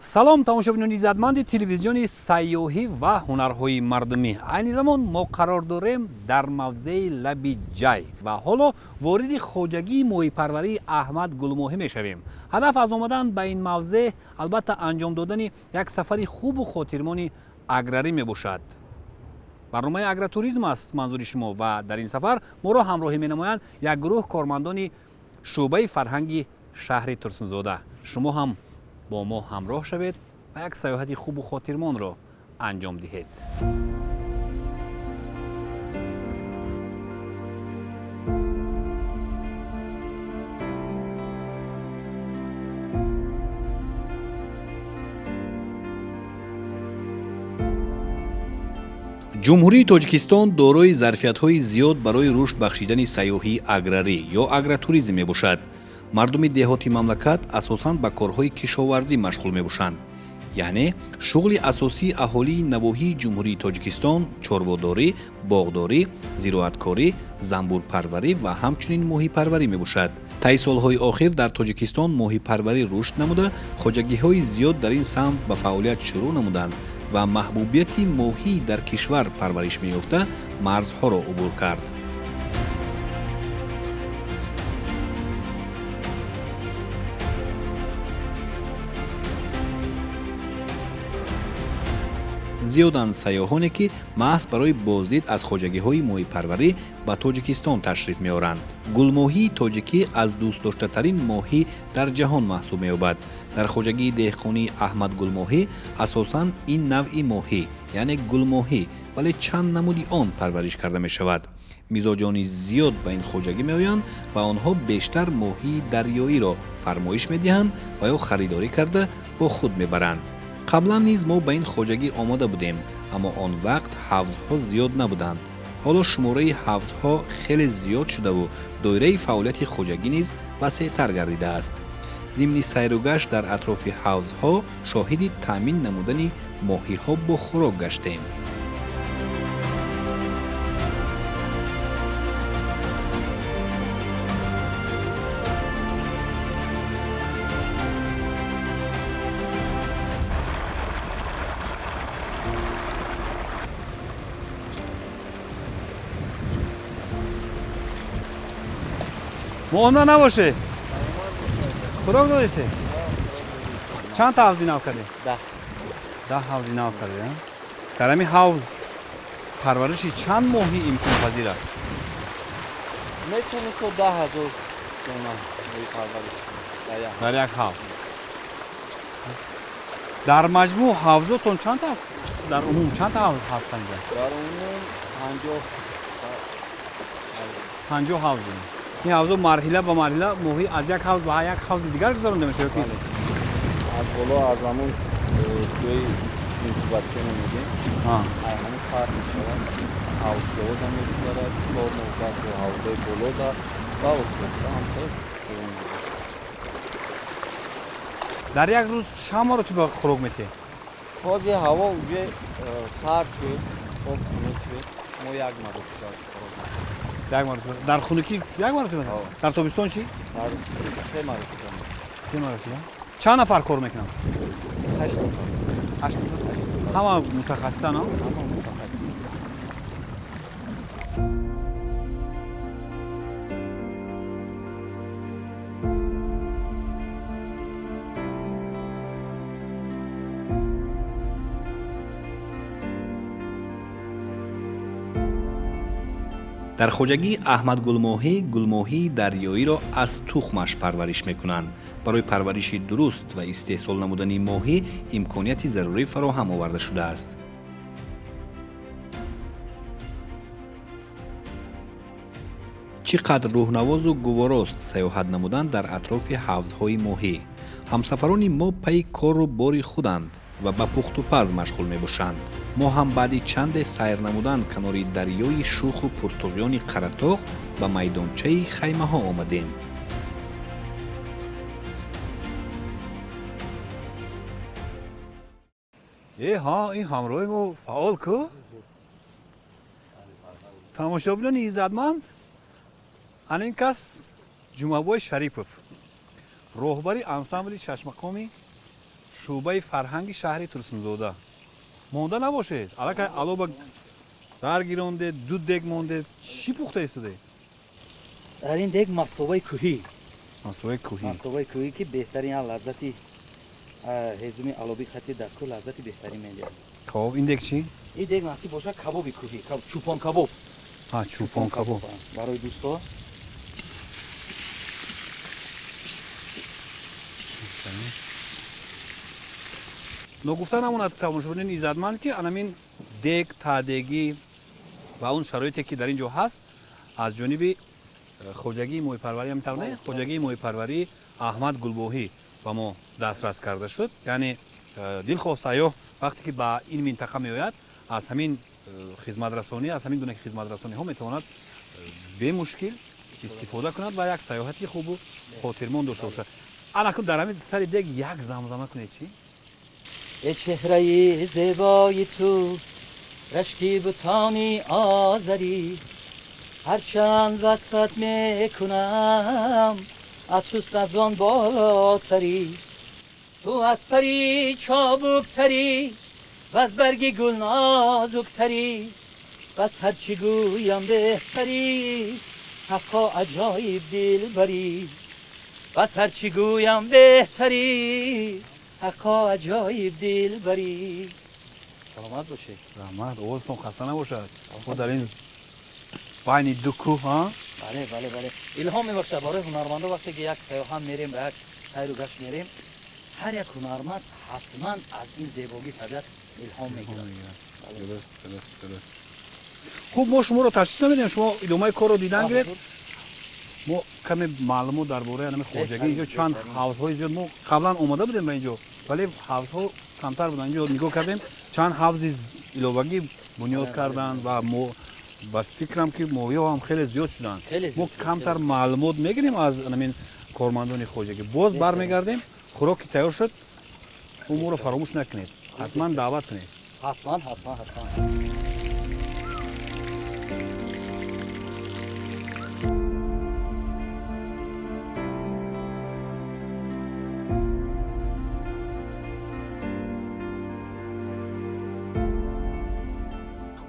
Салом, тамошобинони иззатманди телевизиони сайёҳӣ ва ҳунарҳои мардумӣ. Айни замон мо қарор дорем дар мавзеи Лаби Ҷай ва ҳоло вориди хоҷагии моҳипарварии Аҳмад Гулмоҳӣ мешавем. Ҳадаф аз омадан ба ин мавзеъ албатта анҷом додани як сафари хубу хотирмони аграрӣ мебошад. Барномаи агротуризм аст манзури шумо ва дар ин сафар моро ҳамроҳӣ менамоянд як гурӯҳ кормандони шӯъбаи фарҳанги шаҳри Турсунзода. Шумо ҳам бо мо ҳамроҳ шавед ва як сайёҳати хубу хотирмонро анҷом диҳед. Ҷумҳурии Тоҷикистон дорои зарфиятҳои зиёд барои рушд бахшидани сайёҳии аграрӣ ё агротуризм мебошад. Мардуми деҳоти мамлакат асосан ба корҳои кишоварзӣ машғул мебошанд. Яъне шуғли асосии аҳолии навоҳии Ҷумҳурии Тоҷикистон чорводорӣ, боғдорӣ, зироаткорӣ, занбурпарварӣ ва ҳамчунин моҳипарварӣ мебошад. Таи солҳои охир дар Тоҷикистон моҳипарварӣ рушд намуда, хоҷагиҳои зиёд дар ин самт ба фаъолият шурӯъ намуданд ва маҳбубияти моҳӣ дар кишвар парвариш меёфта марзҳоро убур кард. Зиёданд сайёҳоне, ки маҳз барои боздид аз хоҷагиҳои моҳипарварӣ ба Тоҷикистон ташриф меоранд. Гулмоҳии тоҷикӣ аз дӯстдоштатарин моҳӣ дар ҷаҳон маҳсуб меёбад. Дар хоҷагии деҳқонии Аҳмад Гулмоҳӣ асосан ин навъи моҳӣ, яъне гулмоҳӣ, вале чанд намуди он парвариш карда мешавад. Мизоҷони зиёд ба ин хоҷагӣ меоянд ва онҳо бештар моҳии дарёиро фармоиш медиҳанд ва ё харидорӣ карда бо худ мебаранд. Қаблан низ мо ба ин хоҷагӣ омода будем, аммо он вақт ҳавзҳо зиёд набуданд. Ҳоло шумораи ҳавзҳо хеле зиёд шудаву доираи фаъолияти хоҷагӣ низ васеътар гардидааст. Зимни сайругашт дар атрофи ҳавзҳо шоҳиди таъмин намудани моҳиҳо бо хӯрок гаштем. Монда набоше. Хӯрок додисе? Чанд та ҳавзи нав кардӣ? 10. 10 ҳавзи нав кардӣ, а? Дар ҳамин ҳавз парвариши чанд моҳӣ имконпазир аст? Метавонӣ то 10 000 дона моҳӣ парвариш кунӣ дар як Дар як ҳавз. Дар маҷмӯъ ҳавзотон чанд аст? Дар умум чанд та ҳавз ҳастанд инҷа? Дар умум 50. 50 ҳавз дорем. Ин ҳавзо марҳила ба марҳила моҳӣ аз як ҳавз ба як ҳавзи дигар гузаронда мешавад ё ки? Бале. Аз боло, аз ҳамун ҷои инкубатсионӣ мегӯем, ай ҳамун фарқ мешавад. Ҳавзшода мегузарад, 4 моҳ баъд бо ҳавзҳои боло да ва оҳиста ҳамхел. Дар як рӯз чанд маротиба хӯрок метиҳед? Ҳозир ҳаво уже сард шуд, об хунук шуд, мо як маротиба хӯрок медиҳем. Як маротиба. Дар хунукӣ як маротиба? Ҳо. Дар тобистон чӣ? Дар се маротиба. Се маротиба. Чанд нафар кор мекунанд? Ҳашт нафар. Ҳашт нафар. Ҳама мутахассисан, а? Ҳама мутахассис. Дар хоҷагии Аҳмад Гулмоҳӣ гулмоҳии дарёиро аз тухмаш парвариш мекунанд. Барои парвариши дуруст ва истеҳсол намудани моҳӣ имконияти зарурӣ фароҳам оварда шудааст. Чӣ қадр рӯҳнавозу гуворост сайёҳат намудан дар атрофи ҳавзҳои моҳӣ. Ҳамсафарони мо пайи кору бори худанд ва ба пухтупаз машғул мебошанд. Мо ҳам баъди чанде сайр намудан канори дарёи шуху пуртуғёни Қаратоғ ба майдончаи хаймаҳо омадем. Э ҳа, ин ҳамроҳи мо фаъол ку. Тамошобинони иззатманд, ана ин кас Ҷумъабой Шарипов, роҳбари ансамбли шашмақоми Шӯъбаи фарҳанги шаҳри Турсунзода. Монда набошед, аллакай алоба даргирондед, ду дег мондед. Чӣ пухта истодед? Дар ин дег маслобаи кӯҳӣ. Маслобаи кӯҳӣ. Маслобаи кӯҳӣ, ки беҳтарин лаззати ҳезуми алоби хати дар кӯҳ лаззати беҳтарин медиҳад. Хоб, ин дег чӣ? Ин дег насиб бошад кабоби кӯҳӣ, чӯпон кабоб. Чӯпон кабоб барои дӯсто. Ногуфта намонад, тамошобинони иззатманд, ки анамин дег, таъдегӣ ва он шароите, ки дар ин ҷо ҳаст, аз ҷониби хоҷагии моҳипарварӣ, ҳам тавне хоҷагии моҳипарварии Аҳмад Гулбоҳӣ ба мо дастрас карда шуд. Яъне дилхоҳ сайёҳ вақте ки ба ин минтақа меояд, аз ҳамин хизматрасонӣ, аз ҳамин гуна хизматрасониҳо метавонад бемушкил истифода кунад ва як сайёҳати хубу хотирмон дошта бошад. Анакун дар ҳамин сари дег як замзама кунед, чӣ? Э чеҳраи зебои ту, рашки бутони озарӣ, ҳарчанд васфат мекунам, аз ҳусн аз он болотарӣ. Ту аз пари чобуктарӣ, ваз барги гул нозуктарӣ, бас ҳарчи гӯям беҳтарӣ, ҳаққо аҷоиб дилбарӣ. Бас ҳарчи гӯям беҳтарӣ, ҳаққо аҷоиб дилбарӣ. Саломат бошед. Раҳмат, овозтон хаста набошад. Мо дар ин байни ду кӯҳ, ҳа? Бале, бале, бале. Илҳом мебахшад барои ҳунармандо. Вақте ки як сайёҳат мерем, ба як сайру гашт мерем, ҳар як ҳунарманд ҳатман аз ин зебогии табиат илҳом мегирад. Дуруст, дуруст, дуруст. Хуб, мо шуморо ташхис намедиҳем, шумо идомаи корро дидан гиред. Мо каме маълумот дар бораи ҳамин хоҷагӣ. Инҷо чанд ҳавзҳои зиёд, мо қаблан омада будем ба инҷо, вале ҳавзҳо камтар буданд. Инҷо нигоҳ кардем, чанд ҳавзи иловагӣ бунёд карданд ва мо ба фикрам, ки моҳиҳо ҳам хеле зиёд шуданд. Мо камтар маълумот мегирем аз ҳамин кормандони хоҷагӣ, боз бармегардем. Хӯрок ки тайёр шуд, моро фаромӯш накунед, ҳатман даъват кунед. Ҳатман, ҳатман, ҳатман.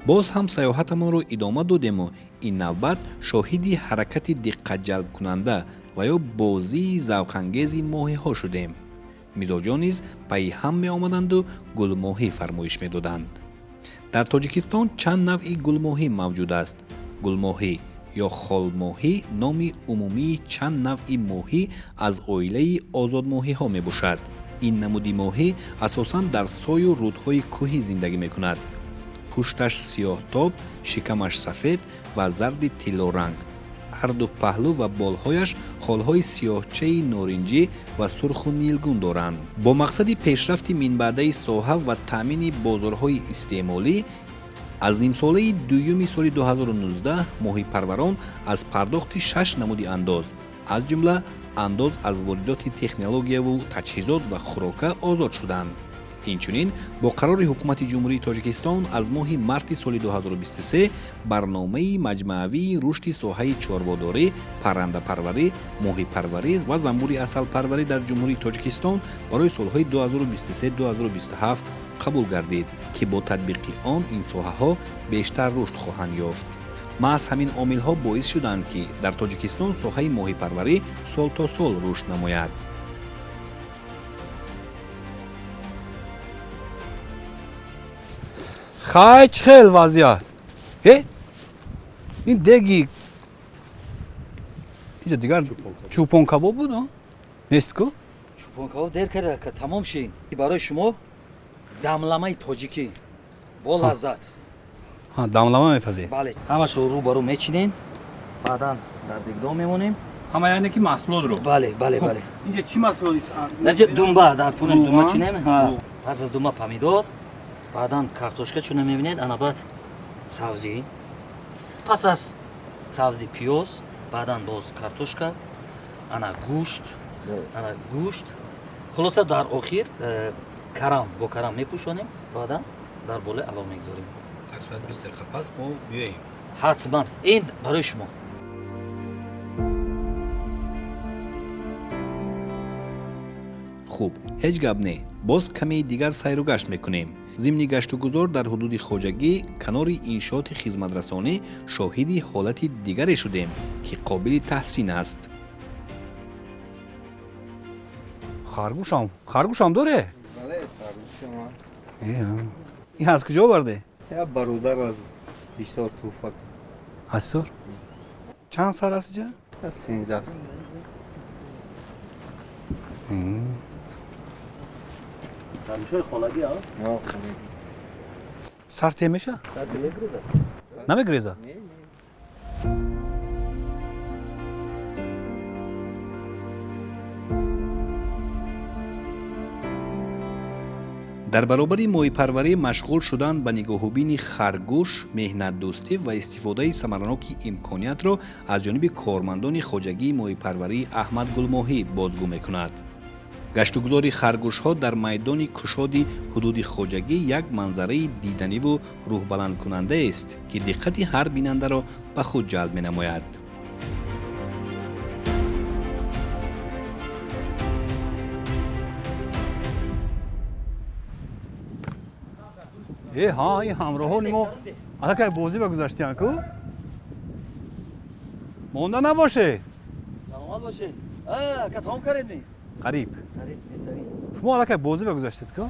Боз ҳам сайёҳатамонро идома додему ин навбат шоҳиди ҳаракати диққатҷалбкунанда ва ё бозии завқангези моҳиҳо шудем. Мизоҷон низ пайи ҳам меомаданду гулмоҳӣ фармоиш медоданд. Дар Тоҷикистон чанд навъи гулмоҳӣ мавҷуд аст. Гулмоҳӣ ё холмоҳӣ номи умумии чанд навъи моҳӣ аз оилаи озодмоҳиҳо мебошад. Ин намуди моҳӣ асосан дар сою рудҳои кӯҳӣ зиндагӣ мекунад. Пушташ сиёҳтоб, шикамаш сафед ва зарди тиллоранг, ҳарду паҳлӯ ва болҳояш холҳои сиёҳчаи норинҷӣ ва сурху нилгун доранд. Бо мақсади пешрафти минбаъдаи соҳа ва таъмини бозорҳои истеъмолӣ, аз нимсолаи дуюми соли 2019 моҳипарварон аз пардохти шаш намуди андоз, аз ҷумла андоз аз воридоти технологияву таҷҳизот ва хӯрока, озод шуданд. Инчунин бо қарори Ҳукумати Ҷумҳурии Тоҷикистон аз моҳи марти соли 2023 барномаи маҷмаавии рушди соҳаи чорводорӣ, паррандапарварӣ, моҳипарварӣ ва занбури асалпарварӣ дар Ҷумҳурии Тоҷикистон барои солҳои 2023-2027 қабул гардид, ки бо татбиқи он ин соҳаҳо бештар рушд хоҳанд ёфт. Маҳз ҳамин омилҳо боис шуданд, ки дар Тоҷикистон соҳаи моҳипарварӣ сол то сол рушд намояд. Хай, чӣ хел вазъият? Э, ин деги инҷа дигар чӯпон кабоб буд, нест ку? Чӯпон кабоб дер карда, тамом шид. Барои шумо дамламаи тоҷикӣ бо лаззат. Дамлама мепазед? Бале, ҳамашро рӯ ба рӯ мечинем, баъдан дар дегдон мемонем. Ҳама, яъне ки маҳсулотро? Бале, бале, бале. Инҷа чӣ маҳсулот? Дарҷа думба, дар пунаш думба чинем. Пас аз думба помидор, баъдан картошка, чуна мебинед, ана баъд савзӣ, пас аз савзӣ пиёз, баъдан боз картошка, ана гӯшт, ана гӯшт, хулоса, дар охир карам, бо карам мепӯшонем, баъдан дар болои алов мегузорем. Як соат 20 дақиқа пас мо биёем. Ҳатман, ин барои шумо. Хуб, ҳеҷ гап не, боз каме дигар сайру гашт мекунем. Зимни гаштугузор дар ҳудуди хоҷагӣ, канори иншооти хизматрасонӣ, шоҳиди ҳолати дигаре шудем, ки қобили таҳсин аст. Харгӯшам, харгӯшам доре? Бале, харгӯшам аст. Ин аз куҷо оварде? Як бародар аз Ҳисор туҳфа. Аз Ҳисор? Чанд сар аст иҷа? Аз 13 сар. Харгӯшҳои хонагӣ, а? Ҳо, хонагӣ. Сар тем меша? Сар мегрезад. Намегрезад? Не, не. Дар баробари моҳипарварӣ машғул шудан ба нигоҳубини харгӯш, меҳнатдӯстӣ ва истифодаи самараноки имкониятро аз ҷониби кормандони хоҷагии моҳипарварии Аҳмад Гулмоҳӣ бозгӯ мекунад. Гаштугузори харгӯшҳо дар майдони кушоди ҳудуди хоҷагӣ як манзараи диданиву рӯҳбаландкунандаест, ки диққати ҳар бинандаро ба худ ҷалб менамояд. Э, ҳа, ин ҳамроҳони мо аллакай бозӣ ба гузаштиян ку, монда набоше. Саломат бошед. Ака, таом кардед ми? Қариб. Қариб, беҳтарин. Шумо аллакай бозӣ ба гузаштед ку.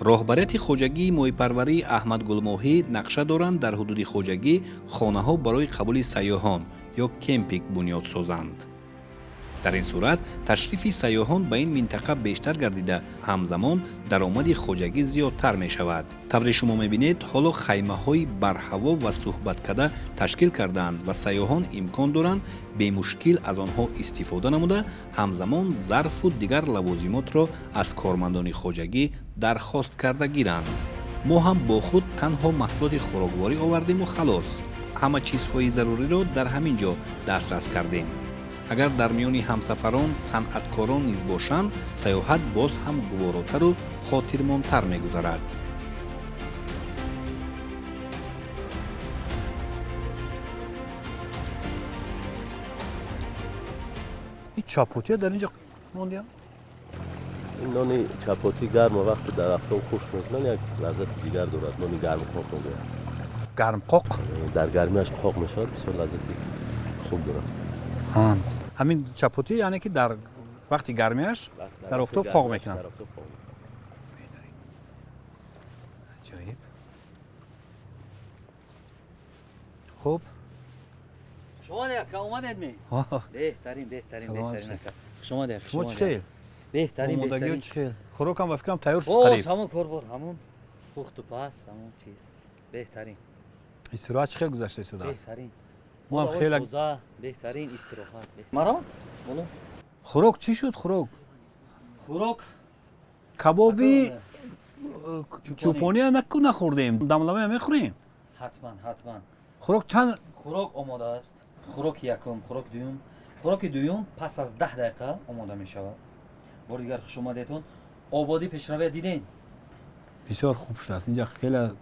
Роҳбарияти хоҷагии моҳипарварии Аҳмад Гулмоҳӣ нақша доранд, дар ҳудуди хоҷагӣ хонаҳо барои қабули сайёҳон ё кемпинг бунёд созанд. Дар ин сурат ташрифи сайёҳон ба ин минтақа бештар гардида, ҳамзамон даромади хоҷагӣ зиёдтар мешавад. Тавре шумо мебинед, ҳоло хаймаҳои барҳаво ва суҳбаткада ташкил кардаанд ва сайёҳон имкон доранд бемушкил аз онҳо истифода намуда, ҳамзамон зарфу дигар лавозимотро аз кормандони хоҷагӣ дархост карда гиранд. Мо ҳам бо худ танҳо маҳсулоти хӯрокворӣ овардему халос. Ҳама чизҳои заруриро дар ҳамин ҷо дастрас кардем. Агар дар миёни ҳамсафарон санъаткорон низ бошанд, сайёҳат боз ҳам гуворотару хотирмонтар мегузарад. Ин чапотия дар инҷо мондиям? Ин нони чапотӣ гарма, вақте дар афтоб хушк мекунанд, як лаззати дигар дорад. Нони гармқоқ мегӯянд. Гармқоқ? Дар гармиаш қоқ мешавад, бисёр лаззати хуб дорад. Ҳамин чапотӣ, яъне ки дар вақти гармиаш дар офтоб қоқ мекунанд. Дар офтоб қоқ мекунанд. Аҷоиб, хуб. Шумо ака, омадед ми? Беҳтарин, беҳтарин. Саломат. Беҳтарин, ака, хуш омадед. Шумо чӣ хел? Беҳтарин. Омодагиҳо Беҳтарин. чӣ хел? Хӯрокам, ба фикрам, тайёр шуд. Боз Қариб. ҳамон корбор, ҳамон пухту паз, ҳамон чиз, беҳтарин. Истироҳат чӣ хел гузашта истодааст? Беҳтарин. Мо ҳам хеле Тоза, беҳтарин истироҳат. Марҳамат, боло. Хӯрок чӣ шуд, хӯрок? Хӯрок. Кабоби чӯпония наку нахӯрдем, дамламая мехӯрем. Ҳатман, ҳатман. Хӯрок чанд? Хӯрок омода аст. Хӯроки якум, хӯроки дуюм. Хӯроки дуюм пас аз 10 дақиқа омода мешавад. Бори дигар хуш омадетон. Ободӣ, пешравия дидем. Бисёр хуб шудааст. Инҷа хеле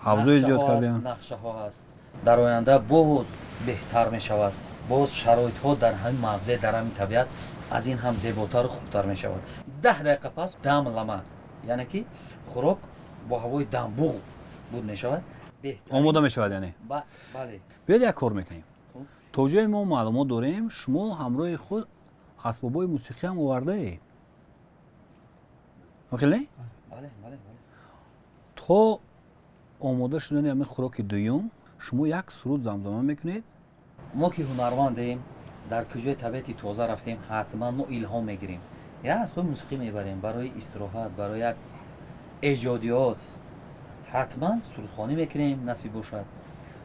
ҳавзои зиёд кардем. Нақшаҳо ҳаст, дар оянда боз беҳтар мешавад. Боз шароитҳо дар ҳамин мавзеъ, дар ҳамин табиат аз ин ҳам зеботару хубтар мешавад. 10 дақиқа пас дамлама, яъне ки хӯрок бо ҳавои дамбуғ буд мешавад. Омода мешавад, яъне? Бале. Биёед, як кор мекунем. То ҷое мо маълумот дорем, шумо ҳамроҳи худ асбобҳои мусиқиам овардаед, хеле? Бале. То омода шудани ҳамин хӯроки дуюм шумо як суруд замзама мекунед. Мо ки ҳунармандем, дар куҷои табиати тоза рафтем, ҳатман мо илҳом мегирем, як асбоби мусиқӣ мебарем барои истироҳат, барои як эҷодиёт. Ҳатман сурудхонӣ мекунем, насиб бошад.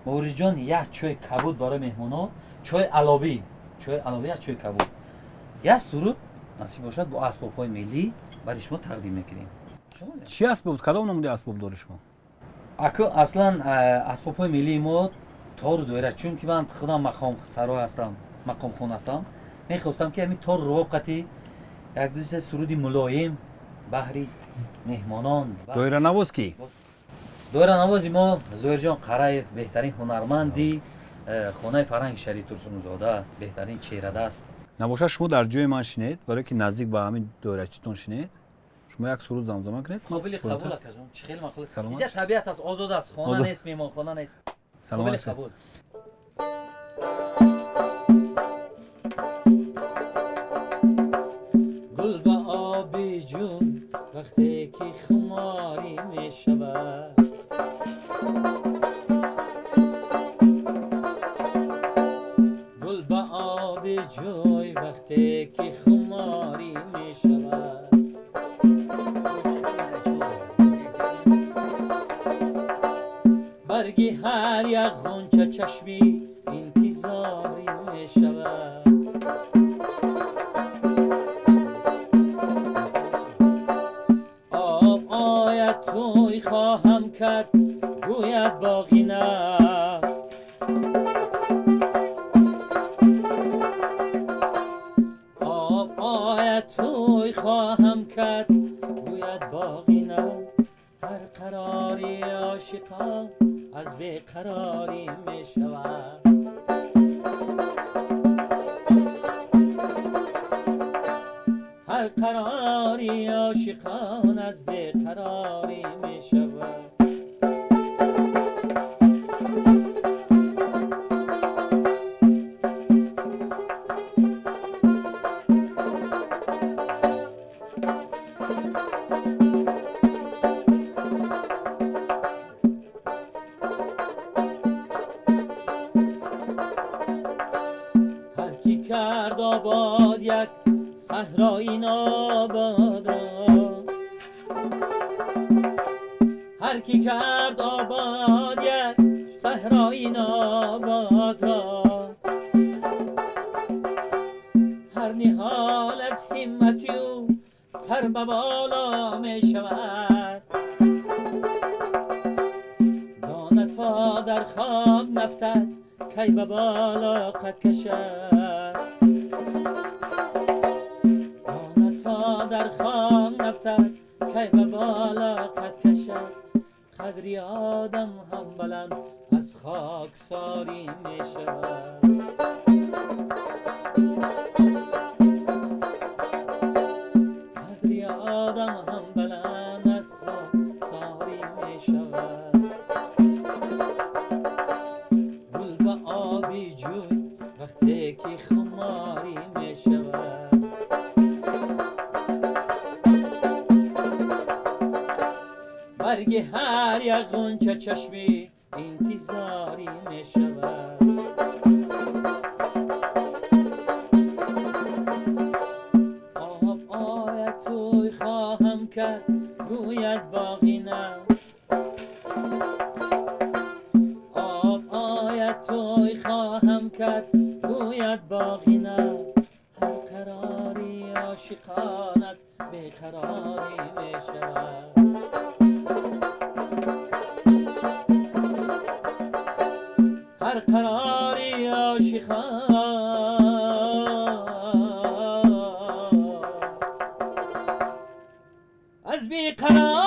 Муборизҷон, як чойи кабуд барои меҳмонҳо, чойи алобӣ, чойи алобӣ, як чойи кабуд, як суруд, насиб бошад, бо асбобҳои миллӣ барои шумо тақдим мекунем. Чӣ асбоб, кадом намуди асбоб дорӣ шумо? Аку, аслан асбобҳои миллии мо тору доира. Чунки ман худам мақомсаро ҳастам, мақомхон ҳастам, мехостам, ки ҳамин тору рубоб қати як ду се суруди мулоим баҳри меҳмонон. Доиранавоз кӣ? Доиранавози мо Зоҳирҷон Қараев, беҳтарин ҳунарманди хонаи фарҳанги шаҳри Турсунзода, беҳтарин чеҳрадаст. Набошад, шумо дар ҷои ман шинед, барое ки наздик ба ҳамин доирачитон шинед, шумо як суруд замзама кунед. Қобили қабул, акаҷон, чӣ хеле маъқул. Инҷа табиат аст, озод аст, хона нест, меҳмонхона нест. Қобили қабул. Гул ба оби ҷӯй вақте ки хуморӣ мешавад, гул ба оби ҷӯй вақте ки хуморӣ мешавад, барги ҳар як ғунча чашми интизорӣ мешавад. Об ояд тӯй хоҳам кард, гӯяд боғи нав. Об ояд тӯй хоҳам кард, гӯяд боғи нав. Ҳар қарори ошиқон аз беқарорӣ мешавад. Ҳар қарори ошиқон аз беқарорӣ мешавад. Ҳар ки кард обод як саҳрои нобод ро, ҳар ки кард обод як саҳрои нобод ро, ҳар ниҳол аз ҳиммати ӯ сар ба боло мешавад. Дона то дар хок нафтад, кай ба боло қад кашад. Дона то дар хок нафтад, кай ба боло қад кашад. Қадри одам ҳам баланд аз хоксорӣ мешавад. Қадри одам ҳам баланд аз хоксорӣ мешавад. Гул ба оби ҷӯй вақте ки хуморӣ мешавад. Барги ҳар як ғунча чашми интизорӣ мешавад. Об ояд тӯй хоҳам кард, гӯяд боғи нав. Об ояд тӯй хоҳам кард, гӯяд боғи нав. Ҳар қарори ошиқон аз беқарорӣ мешавад. Ҳар қарори ошиқон аз беқарорӣ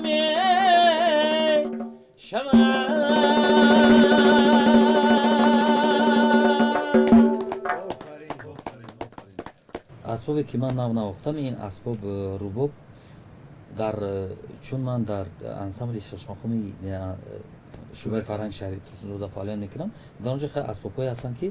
мешавад. Асбобе ки ман нав навохтам, ин асбоб рубоб. Дар чун ман дар ансамбли шашмақоми шӯъбаи фарҳанги шаҳри Турсунзода фаъолият мекунам, дар он ҷо хеле асбобҳое ҳастанд ки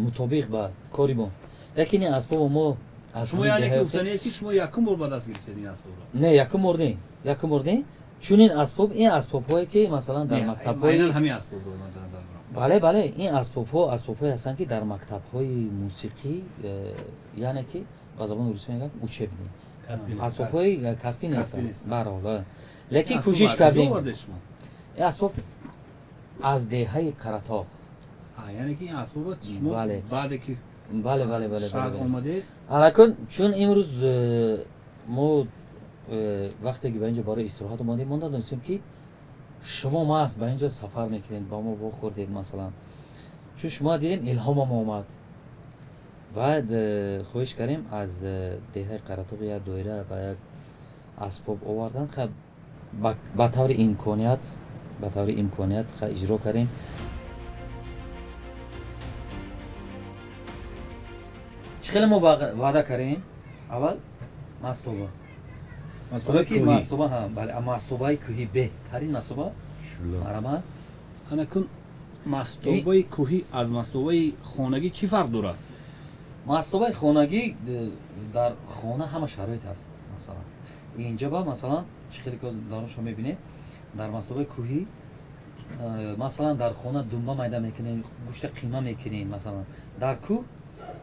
мутобиқ ба кори мо. Лекин ин асбобо мо аз шумо яъне ки гуфтанед ки шумо якум бор ба даст гирифтед ин асбобро? Не, якум бор не, якум бор не. Чунин асбоб, ин асбобҳое ки масалан дар мактабҳои айнан ҳамин асбобро ман дар назар дорам. Бале, бале, ин асбобҳо асбобҳое ҳастанд ки дар мактабҳои мусиқӣ, яъне ки ба забони русӣ мегӯянд учебный, асбобҳои касбӣ нестанд. Барҳол, лекин кӯшиш кардем. Ин асбоб аз деҳаи Қаратоғ. Яъне ки ин асбоб шумо баъде ки бале, бале, бале, шаҳр омадед? Алакун чун имрӯз мо вақте ки ба инҷо барои истироҳат омадем, мо надонистем ки шумо маҳз ба инҷо сафар мекунед, ба мо вохӯрдед масалан. Чун шумо дидем, илҳомам омад ва хоҳиш кардем аз деҳаи Қаратоғ як доира ва як Асбоб овардан, ба таври имконият, ба таври имконият иҷро кардем. Чӣ хеле мо ваъда кардем? Аввал мастоба, мастоба, бале, мастобаи кӯҳӣ, беҳтарин мастоба. Марамат. Анакун мастобаи кӯҳӣ аз мастобаи хонагӣ чӣ фарқ дорад? Мастобаи хонагӣ дар хона ҳама шароит ҳаст. Масалан, инҷа ба масалан чӣ хеле ки даруншо мебинед, дар мастобаи кӯҳӣ масалан дар хона думба майда мекунем, гӯшта қима мекунем. Масалан, дар кӯҳ,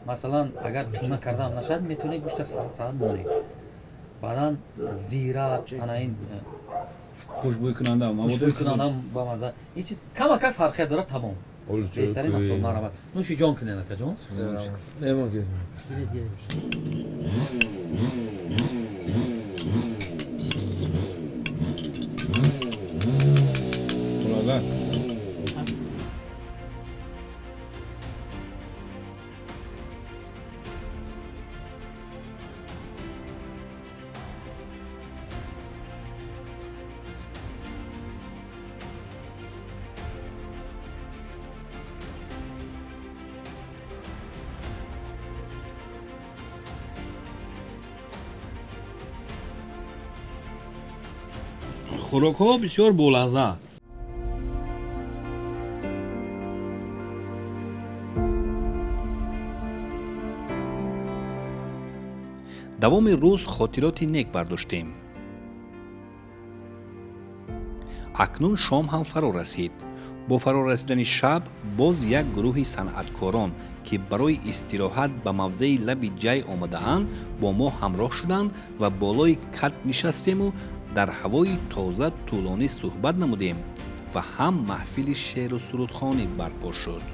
масалан, агар қима кардаам нашад, метавонед гӯшта саат саат монед. Баъдан зира, ана ин хушбӯйкунанда, хушбӯйкунанда, ба маза, ин чиз камакак фарқият дорад. Тамом, беҳтарин маҳсул. Марҳамат, нӯши ҷон кунед, акаҷон. Хӯрокҳо бисёр болаззат. Давоми рӯз хотироти нек бардоштем. Акнун шом ҳам фаро расид. Бо фаро расидани шаб боз як гурӯҳи санъаткорон, ки барои истироҳат ба мавзеи лаби ҷай омадаанд, бо мо ҳамроҳ шуданд ва болои кат нишастему дар ҳавои тоза тӯлонӣ суҳбат намудем ва ҳам маҳфили шеъру сурудхонӣ барпо шуд.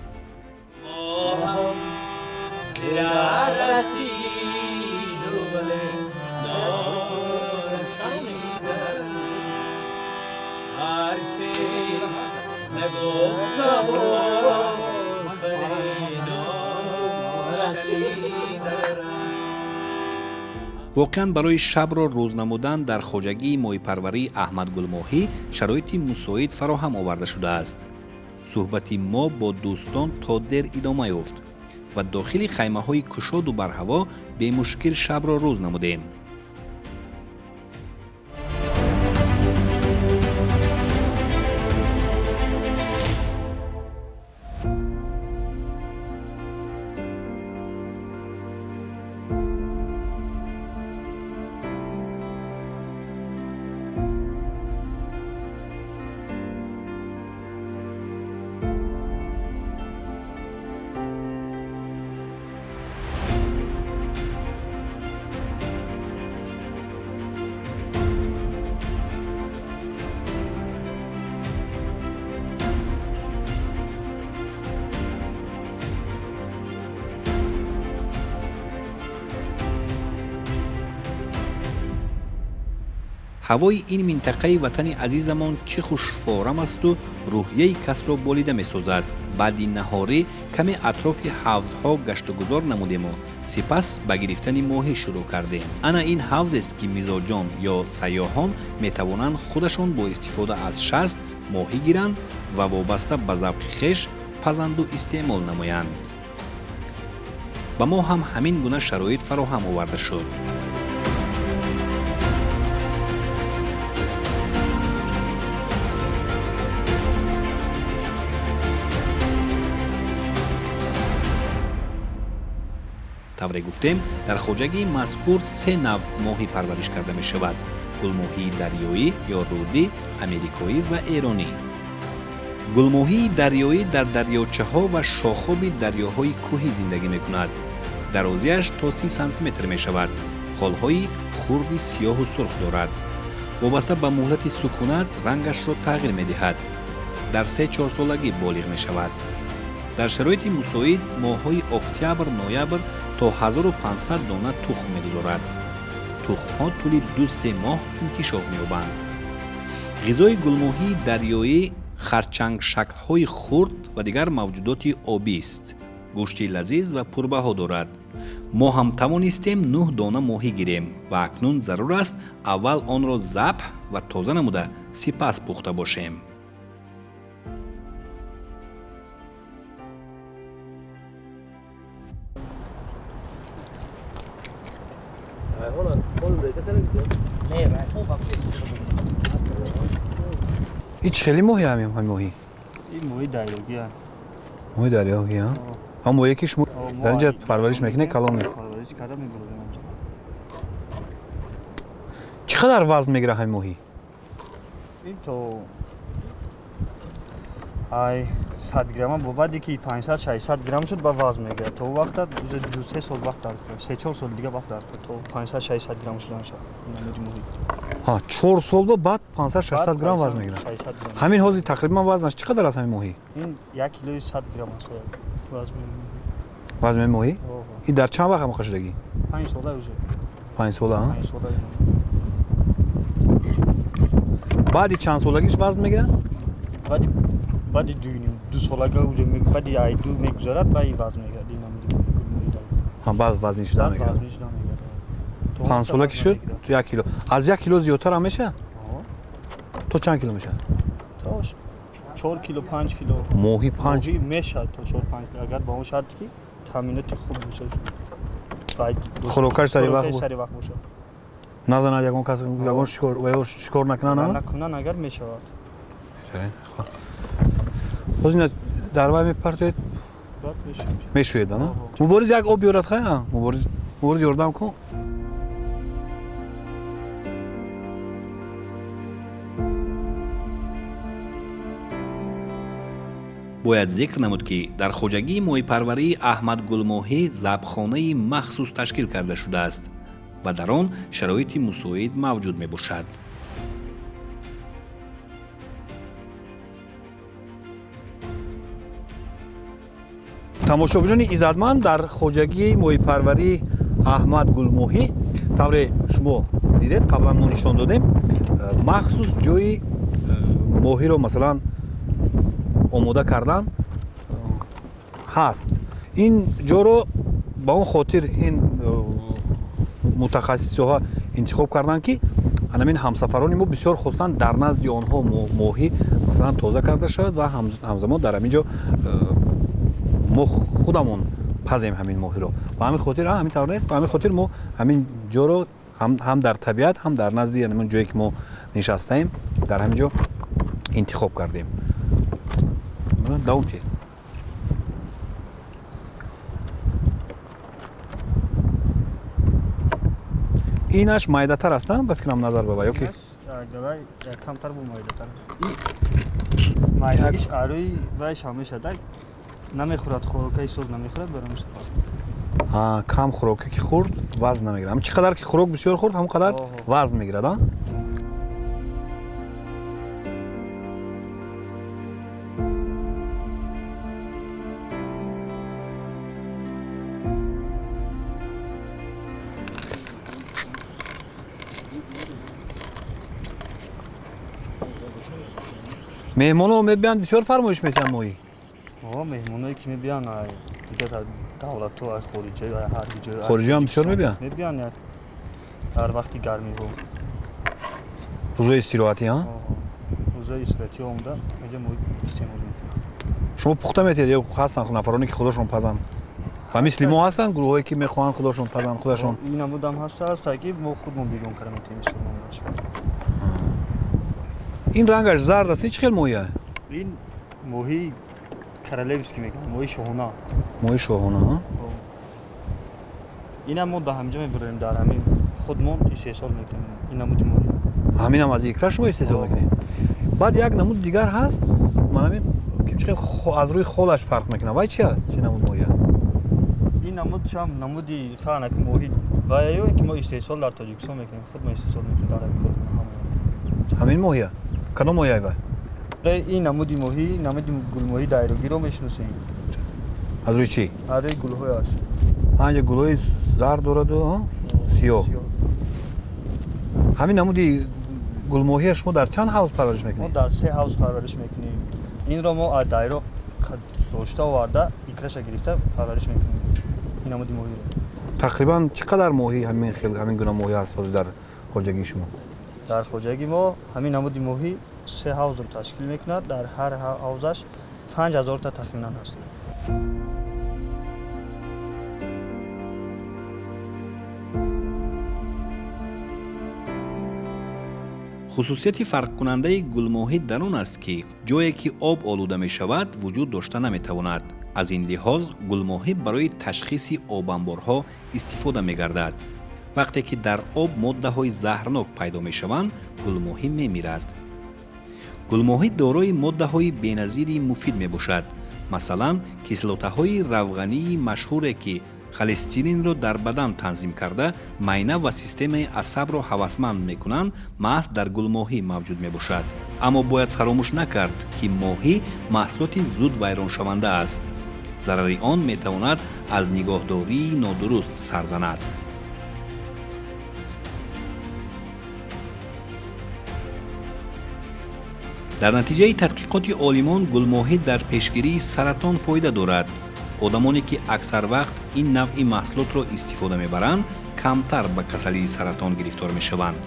Воқеан, барои шабро рӯз намудан дар хоҷагии моҳипарварии Аҳмад Гулмоҳӣ шароити мусоид фароҳам оварда шудааст. Суҳбати мо бо дӯстон то дер идома ёфт ва дохили хаймаҳои кушоду барҳаво бемушкил шабро рӯз намудем. Ҳавои ин минтақаи ватани азизамон чӣ хушфорам асту рӯҳияи касро болида месозад. Баъди наҳорӣ каме атрофи ҳавзҳо гаштугузор намудему сипас ба гирифтани моҳӣ шурӯъ кардем. Ана ин ҳавзест, ки мизоҷон ё сайёҳон метавонанд худашон бо истифода аз шаст моҳӣ гиранд ва вобаста ба завқи хеш пазанду истеъмол намоянд. Ба мо ҳам ҳамин гуна шароит фароҳам оварда шуд. Тавре гуфтем, дар хоҷагии мазкур се нав моҳӣ парвариш карда мешавад: гулмоҳии дарёӣ ё рудӣ, америкоӣ ва эронӣ. Гулмоҳии дарёӣ дар дарёчаҳо ва шохоби дарёҳои кӯҳӣ зиндагӣ мекунад. Дарозиаш то 30 сантиметр мешавад. Холҳои хурди сиёҳу сурх дорад. Вобаста ба муҳлати сукунат рангашро тағйир медиҳад. Дар 3-4 солагӣ болиғ мешавад. Дар шароити мусоид моҳҳои октябр, ноябр то 1500 дона тухм мегузорад. Тухмҳо тӯли 2-3 моҳ инкишоф меёбанд. Ғизои гулмоҳии дарёӣ харчангшаклҳои хурд ва дигар мавҷудоти обист. Гӯшти лазиз ва пурбаҳо дорад. Мо ҳам тавонистем 9 дона моҳӣ гирем ва акнун зарур аст аввал онро забҳ ва тоза намуда сипас пухта бошем. Ин чӣ хеле моҳи ҳамин моҳӣ? Ин моҳи дарёгӣ. Моҳи дарёгӣ, а? Ҳам моҳие ки шумо дар инҷа парвариш мекунед, калон парвариш карда мебарем. Чӣ қадар вазн мегирад ҳамин моҳӣ? Ин то ай 100 грамм, бо баъде ки 500-600 грамм шуд ба вазн мегирад. То вақта 2-3 сол вақт дар кор, 3-4 сол дига вақт дар кор, то 500-600 грамм шудан шуд. Ҳа, 4 сол ба баъд 500-600 грамм вазн мегирад. Ҳамин ҳозир тақрибан вазнаш чӣ қадар аст ҳамин моҳӣ? Ин 1 килои 100 грамм аст вазни. Вазни моҳӣ? Ин дар чанд вақт ҳамоқа шудагӣ? 5 сола уже. 5 сола, ҳа? 5 сола. Баъди чанд солагиш вазн мегирад? Баъди ду солага уже баъди ай ду мегузарад, баъди вазн мегирад. Ин намуди гулмоҳӣ. Ҳа, баъд вазн шуда мегирад. 5 сола ки шуд, 1 кило. Аз 1 кило зиёдтар ҳам мешавад? То чанд кило мешавад? То 4 кило, 5 кило. Моҳи 5 мешавад то 4-5 кило, агар ба он шарт ки таъминоти хуб бошад. Хӯрокаш сари вақт бошад. Назанад ягон кас, ягон шикор ва ё шикор накунанд, а? Накунанд агар мешавад. Боз ина дар вай мепартоед? Мешӯед, а? Мубориз як об биёрад, хай? Мубориз, Мубориз ёрдам кун. Бояд зикр намуд, ки дар хоҷагии моҳипарварии Аҳмад Гулмоҳӣ забҳхонаи махсус ташкил карда шудааст ва дар он шароити мусоид мавҷуд мебошад. Тамошобинони иззатманд, дар хоҷагии моҳипарварии Аҳмад Гулмоҳӣ тавре шумо дидед, қаблан мо нишон додем, махсус ҷои моҳиро масалан омода кардан ҳаст. Ин ҷоро ба он хотир ин мутахассисҳо интихоб карданд, ки анамин ҳамсафарони мо бисёр хостанд дар назди онҳо моҳӣ масалан тоза карда шавад ва ҳамзамон дар ҳамин ҷо мо худамон пазем ҳамин моҳиро. Ба ҳамин хотир ҳамин тавр нест, ба ҳамин хотир мо ҳамин ҷоро ҳам дар табиат, ҳам дар назди ҳамин ҷое ки мо нишастаем, дар ҳамин ҷо интихоб кардем. Давом диҳед. Инаш майдатар аст, ба фикрам, назар ба вай, ё ки? Камтар бо майдатар. Майдагиш арои вайш ҳам мешавад, намехӯрад, хӯрокаи соз намехӯрад барои мусофир. Ҳа, кам хӯроке ки хӯрд, вазн намегирад. Ҳам чӣ қадар ки хӯрок бисёр хӯрд, ҳамон қадар вазн мегирад, а? Меҳмонҳо мебиёнд, бисёр фармоиш метиҳанд моҳӣ? Меҳмоное ки мебиёнд, дигар давлатҳо, хориҷа, ҳар ҷой. Хориҷиам бисёр мебиёнд? Мебиёнд дар вақти гармиҳо. Рӯзои истироҳатӣ, а? Рӯзои истироҳатӣ омада инҷа моҳӣ истеъмол мекунанд. Шумо пухта метиҳед ё ҳастанд нафароне ки худашон пазанд? Ва мисли мо ҳастанд гурӯҳое ки мехоҳанд худашон пазанд, худашон? Ин намудам ҳаст, ки мо худмон бирён карда метиҳем. Ин рангаш зард аст, ин чӣ хел моҳӣ аст? Ин моҳии королевский мегӯянд, моҳии шоҳона. Моҳии шоҳона, а? Инам мо дар ҳаминҷо мебарем, дар ҳамин худмон истеҳсол мекунем ин намуди моҳӣ. Ҳаминам аз икра шумо истеҳсол мекунед? Баъд як намуди дигар ҳаст, манамин ки чӣ хел аз рӯи холаш фарқ мекунад. Вай чи аст? Чӣ намуд моҳӣ аст? Ин намуд чам намуди ханаки моҳӣ вайё ки мо истеҳсол дар Тоҷикистон мекунем, худ мо истеҳсол мекунем дар ҳамин корхона. Ҳамин моҳӣ аст? Кадом моҳӣ ай вай? Ин намуди моҳӣ, намуди гулмоҳӣ дайрогиро мешиносем. Аз рӯи чӣ? Аз рӯи гулҳояш. Анҷа гулҳои зард дораду сиёҳ. Ҳамин намуди гулмоҳия шумо дар чанд ҳавз парвариш мекунед? Мо дар 3 ҳавз парвариш мекунем. Инро мо аз дайро дошта оварда, икраша гирифта парвариш мекунем. Ин намуди моҳиро. Тақрибан чӣ қадар моҳӣ, ҳамин хел, ҳамин гуна моҳӣ ҳаст ҳозир дар хоҷагии шумо? Дар хоҷагии мо ҳамин намуди моҳӣ се ҳавзро ташкил мекунад. Дар ҳар ҳавзаш 5000 та тахминан ҳаст. Хусусияти фарқкунандаи гулмоҳӣ дар он аст, ки ҷое ки об олуда мешавад, вуҷуд дошта наметавонад. Аз ин лиҳоз гулмоҳӣ барои ташхиси обанборҳо истифода мегардад. Вақте ки дар об моддаҳои заҳрнок пайдо мешаванд, гулмоҳӣ мемирад. Гулмоҳӣ дорои моддаҳои беназири муфид мебошад. Масалан, кислотаҳои равғании машҳуре, ки холестеринро дар бадан танзим карда, майна ва системаи асабро ҳавасманд мекунанд, маҳз дар гулмоҳӣ мавҷуд мебошад. Аммо бояд фаромӯш накард, ки моҳӣ маҳсулоти зуд вайроншаванда аст. Зарари он метавонад аз нигоҳдории нодуруст сар занад. Дар натиҷаи тадқиқоти олимон, гулмоҳӣ дар пешгирии саратон фоида дорад. Одамоне ки аксар вақт ин навъи маҳсулотро истифода мебаранд, камтар ба касалии саратон гирифтор мешаванд.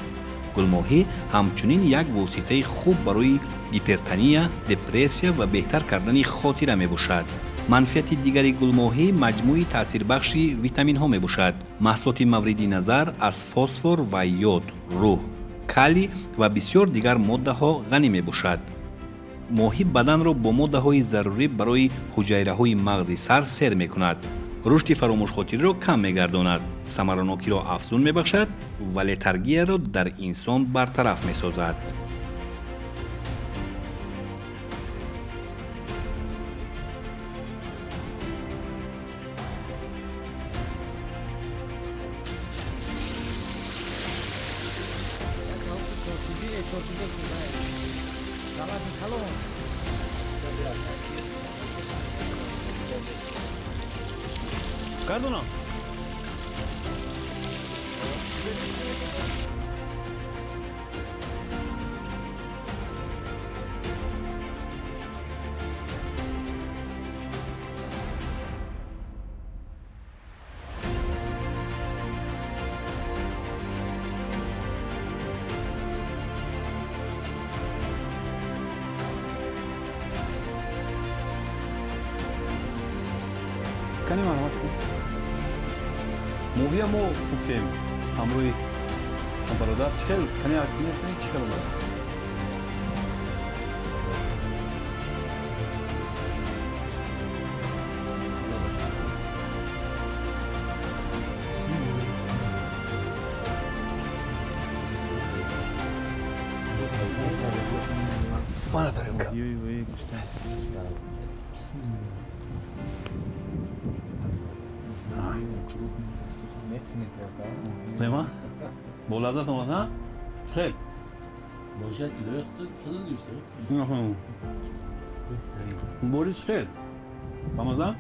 Гулмоҳӣ ҳамчунин як воситаи хуб барои гипертония, депрессия ва беҳтар кардани хотира мебошад. Манфиати дигари гулмоҳӣ маҷмӯи таъсирбахши витаминҳо мебошад. Маҳсулоти мавриди назар аз фосфор ва йод, рӯҳ, калий ва бисёр дигар моддаҳо ғанӣ мебошад. Моҳӣ баданро бо моддаҳои зарурӣ барои ҳуҷайраҳои мағзи сар сер мекунад, рушди фаромӯшхотириро кам мегардонад, самаранокиро афзун мебахшад ва летаргияро дар инсон бартараф месозад. Гардонам. Кани марҳамат кунед. Моҳия мо пухтем ҳамрӯи бародар. Чӣ хел, кани бинед, чӣ хел омадааст? Мана тарелка. Нема? Бо лаззат омад, хел? Бошад, қизил гӯшт. Борис, хел? Бамаза?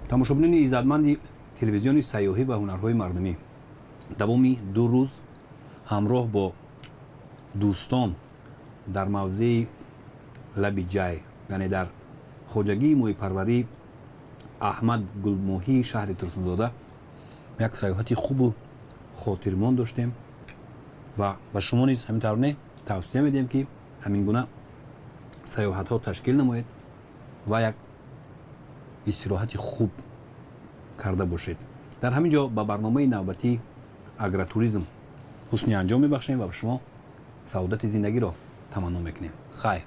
Тамошобинони иззатманди телевизиони сайёҳӣ ва ҳунарҳои мардумӣ, давоми 2 рӯз ҳамроҳ бо дӯстон дар мавзеи лаби ҷай, яъне дар хоҷагии моҳипарварии Аҳмад Гулмоҳии шаҳри Турсунзода як сайёҳати хубу хотирмон доштем ва ба шумо низ ҳамин тавр не тавсия медиҳем, ки ҳамин гуна сайёҳатҳо ташкил намоед ва як истироҳати хуб карда бошед. Дар ҳамин ҷо ба барномаи навбатии агротуризм ҳусни анҷом мебахшем ва ба шумо саодати зиндагиро таманно мекунем. Хайр.